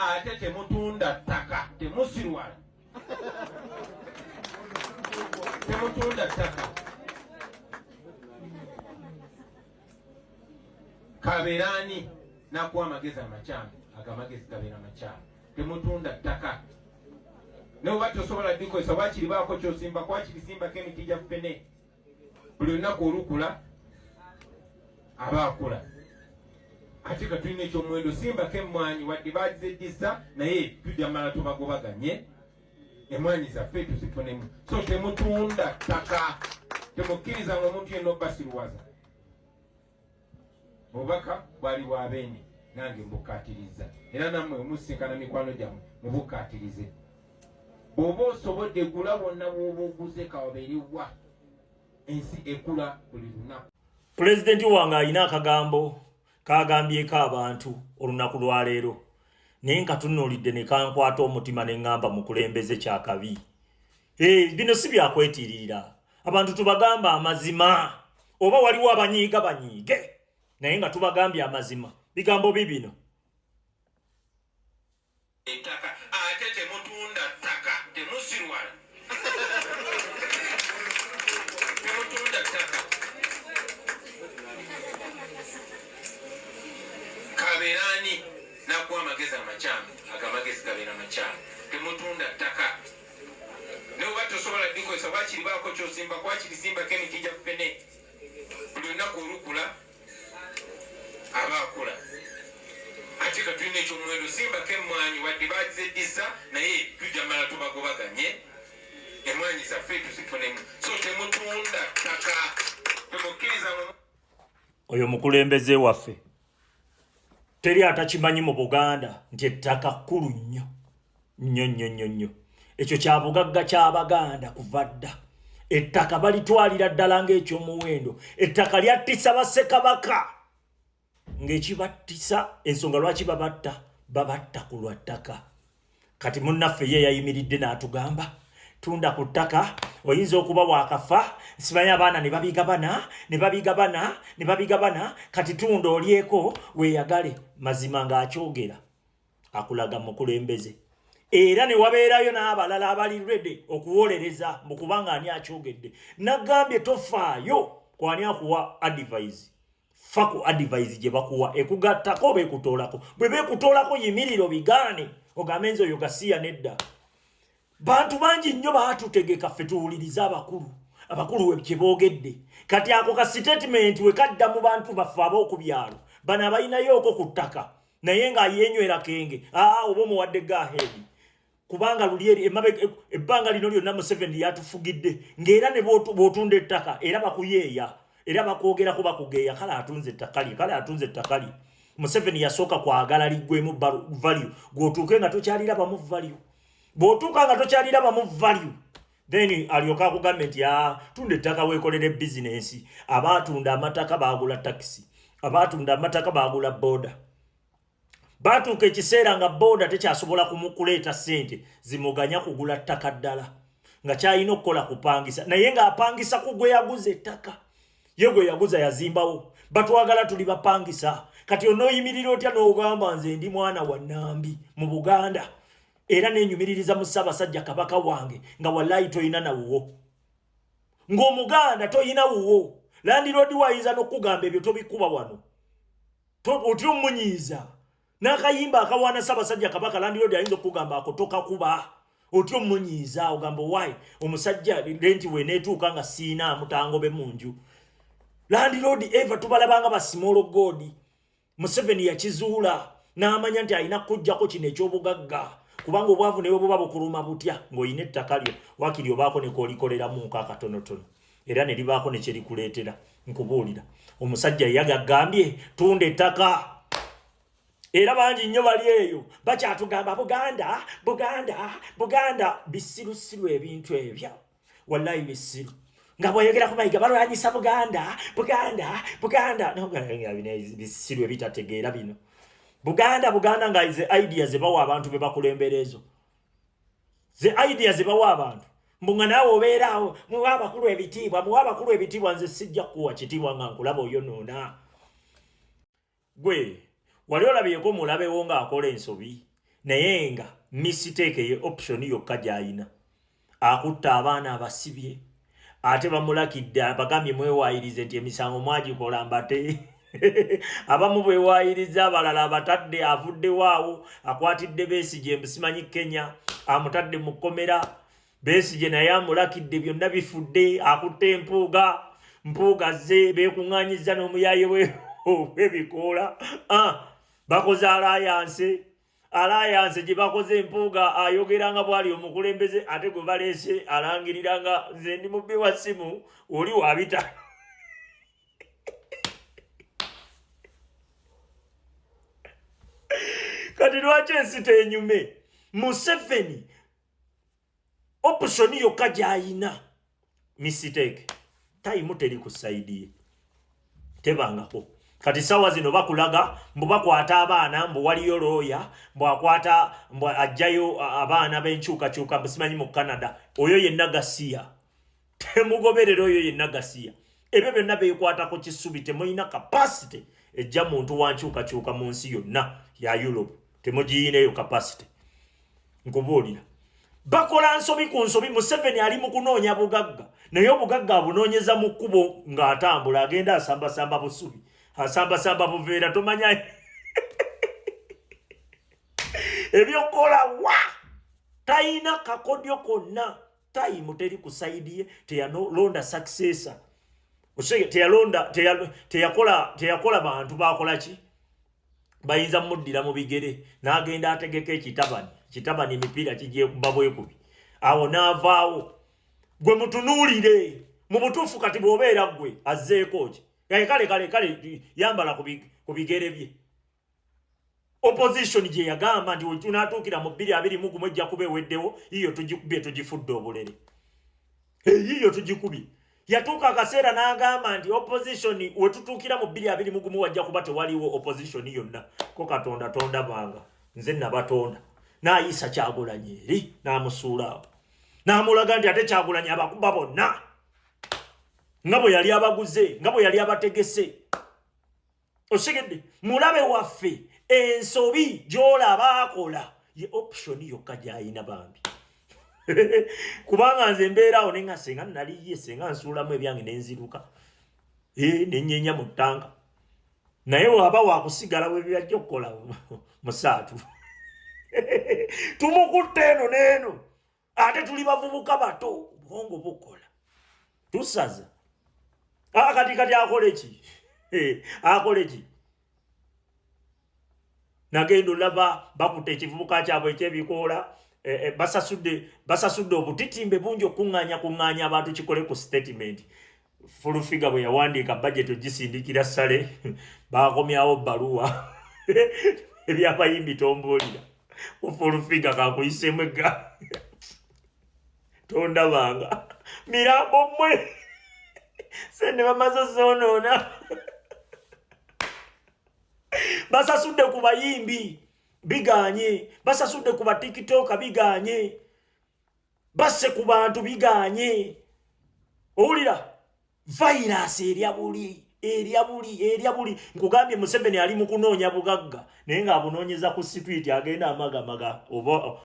Ate temutunda ttaka, temusirwala, temutunda ttaka. Kabeerani nakuwa amagezi amakyamu, ago amagezi gabeera makyamu. Temutunda ttaka, ne bwoba tosobola dikozesa, wakiri baako kyosimba, kwakiri simbako emiti gya ffene. Buli lunaku olukula aba akula. Ate ka tulina ekyomuwendo, simbako emmwanyi, wadde bagizeddisa, naye tujja mala tubagobaganye, emmwanyi zaffe tuzifunemu. So temutunda ttaka, temukkiriza nga omuntu yenna obbasiruwaza. Obubaka bwali bwa Beene, nange mbukkaatiriza, era nammwe musisinkana mikwano gyammwe mubukkaatirize. Bw'oba osobodde, gula bwonna bw'oba oguze, kawabeerewa, ensi ekula buli lunaku. Pulezidenti wange alina akagambo kagambyeko abantu olunaku lwaleero, naye nkatunuulidde ne kankwata omutima ne ŋŋamba mukulembeze kyakabi. Bino si byakwetiiririra, abantu tubagamba amazima, oba waliwo abanyiiga banyiige, naye nga tubagambye amazima. Bigambo bibino. Ettaka, ate temutunda ttaka, temusirwala, temutunda ttaka. Kabeerani nakuwa amagezi amakyamu, ago amagezi gabeera makyamu. Temutunda ttaka, ne bwoba tosobola dikozesa, wakiri baako kyosimba, kwakiri simbako emiti gya ffene. Buli lunaku olukula aba akula. Ate ka tulina ekyomuwendo, simbako emmwanyi, wadde bagizeddisa, naye tujja mala tubagobaganye, emmwanyi zaffe tuzifunemu. So temutunda ttaka, temukkiriza. Oyo mukulembeze waffe, teri atakimanyi mu Buganda nti ettaka kkulu nnyo nnyo nnyo nnyo nnyo. Ekyo kya bugagga ky'Abaganda kuva dda. Ettaka balitwalira ddala ng'ekyomuwendo. Ettaka lyattisa bassekabaka, ng'ekibattisa, ensonga lwaki babatta, babatta ku lwa ttaka. Kati munnaffe ye yayimiridde n'atugamba tunda ku ttaka, oyinza okuba wakafa, simanyi abaana ne babigabana, ne babigabana, ne babigabana. Kati tunda olyeko weeyagale. Mazima ng'akyogera akulaga mukulembeze, era ne wabeerayo n'abalala abali ready okuwolereza mu kubanga ani akyogedde. Nagambye tofaayo kwani akuwa advice, fa ku advice gye bakuwa, ekugattako oba ekutoolako. Bwe beekutoolako, yimirira obigaane, ogambe nze oyo gasiya nedda. Bantu bangi nnyo baatutegeka ffe tuwulirize abakulu, abakulu kye boogedde. Kati ako ka statement we kadda mu bantu baffe ab'oku byalo, bano abalinayooko ku ttaka naye nga yenywera kenge, aa oba omuwadde go ahead, kubanga luli eri ebbanga lino lyonna Museveni yatufugidde, ng'era ne bw'otunda ettaka era bakuyeeya, era bakwogerako, bakugeeya, kale atunze ettaka lye, kale atunze ettaka lye. Museveni yasooka kwagala liggwemu value, gw'otuuke nga tokyalirabamu value. Bw'otuuka nga tokyalirabamu value, then alyoka akugambe nti a tunda ettaka weekolere bizinensi. Abaatunda amataka baagula takisi, abaatunda amataka baagula boda. Baatuuka ekiseera nga boda tekyasobola kumukuleeta ssente zimuganya kugula ttaka ddala, nga kyalina okukola kupangisa, naye ng'apangisa ku gwe yaguza ettaka. Ye gwe yaguza yazimbawo. Batwagala tuli bapangisa. Kati onooyimirira otya n'ogamba nze ndi mwana wa Nambi mu Buganda era nenyumiririza mu Ssaabasajja Kabaka wange, nga wallayi toyina nawuwo, ng'Omuganda toyina wuwo? Landlord wayinza n'okugamba ebyo tobikuba wano, otya omunyiiza n'akayimba akawaana Ssaabasajja Kabaka. Landlord ayinza okugamba ako tokakuba, otya omunyiiza, ogamba why omusajja rent weneetuuka nga siina amutangobe mu nju. Landlord eva tubalabanga ba small god. Museveni yakizuula n'amanya nti alina kujjako kino ekyobugagga, kubanga obwavu ne bwe buba bukuluma butya, ng'olina ettaka lyo, wakiri obaako ne koolikoleramuuko akatonotono, era ne libaako ne kyerikuleetera. Nkubuulira, omusajja yagagambye tunda ettaka, era bangi nnyo bali eyo bakyatugamba Buganda, Buganda, Buganda. Bisirusiru ebintu ebyo, wallayi bisiru. Nga bweyogera ku Mayiga balwanyisa Buganda, Buganda, Buganda. Bisiru ebitategeera bino. Buganda, Buganda, nga ze idea ze bawa abantu be bakulembera, ezo ze idea ze bawa abantu, mbu nga naawe obeeraawo muwe abakulu ebitiibwa, muwe abakulu ebitiibwa. Nze sijja kukuwa kitiibwa nga nkulaba oyonoona. Gwe wali olabyeko mulabewo ng'akola ensobi? Naye nga mistake ye option yokka gy'ayina. Akutta abaana abasibye, ate bamulakidde, abagambye mwewaayirize nti emisango mwagikola mbate. Abamu bwewaayiriza, abalala abatadde, avuddewo awo akwatidde Besigye mbu simanyi Kenya, amutadde mu kkomera. Besigye naye amulakidde byonna bifudde. Akutte Empuuga, Mpuuga zze beekuŋŋaanyizza n'omuyaaye we ow'ebikoola. Ah, bakoze alliance, alliance gye bakoze, Empuuga ayogera nga bw'ali omukulembeze, ate gwe baleese alangirira nga nze ndi mubbi wa ssimu, oli wabita. Kati lwaki ensi tenyume? Museveni option yokka gy'ayina mistake, time teri ku side ye, tebangako. Kati sawa zino bakulaga mbu bakwata abaana, mbu waliyo looya, mbu akwata, mbu ajjayo abaana b'enkyukakyuka, mbu simanyi mu Canada. Oyo yenna gasiya, temugoberera oyo yenna gasiya. Ebyo byonna beekwatako kisubi. Temulina capacity ejja muntu wa nkyukakyuka mu nsi yonna ya Europe, temugiyina eyo capacity. Nkubuulira, bakola nsobi ku nsobi. Museveni ali mu kunoonya bugagga, naye obugagga abunoonyeza mu kkubo ng'atambula, agenda asambasamba busubi, asambasamba buveera, tomanya ebyokukola wa tayina kakodyo konna. Time teri ku side ye, teyalonda successor, teyalonda, teyakola bantu bakola ki bayinza muddira mu bigere. N'agenda ategeka ekitabani, kitabani emipiira kigyekuba bwekubi awo n'avaawo. Gwe mutunuulire mu butuufu, kati bw'obeera ggwe azzeeko ki? Kale kale kale, yambala ku bigere bye. Opposition gye yagamba nti wetunaatuukira mu 2021 ejja kuba eweddewo, yiyo tugikubye, tugifudde obulere, eyiyo tugikubye. Yatuuka akaseera n'agamba nti opposition wetutuukira mu 2021 wajja kuba tewaliwo opposition yonna. Ko Katonda tondabanga nze nabatonda, n'ayisa Kyagulanyi eri n'amusuula awo, n'amulaga nti ate Kyagulanyi abakuba bonna nga bwe yali abaguze, nga bwe yali abategese. Osigedde mulabe waffe, ensobi gy'olaba akola ye option yokka gy'ayina bambi. Kubanga nze mbeeraawo ne nga senga naliye, senga nsuulamu ebyange nenziruka nenyenya mu ttanka, naye waba wakusigala webyajja okukola musaatu tumukutte eno n'eno. Ate tuli bavubuka bato, obwongo bukola, tusaza. Kati kati akole ki? Akole ki? Nagenda olaba bakutte ekivubuka kyabwe ekyebikoola, basasudde obutitimbe bungi okuŋŋaanya kuŋŋaanya abantu kikole ku statement. Full Figure bwe yawandiika budget ogisindikira Sale, bakomyawo bbaluwa. Ebyabayimbi tombuulira ku Full Figure, kakuyiseemu egga, tondabanga mirambo mmwe sente bamaze zoonoona. Basasudde ku bayimbi biganye, basasudde ku batikitoka biganye, basse ku bantu biganye. Owulira virus erya buli, erya buli, erya buli. Nkugambye Museveni ali mu kunoonya bugagga, naye ng'abunoonyeza ku street, agenda amagamaga oba.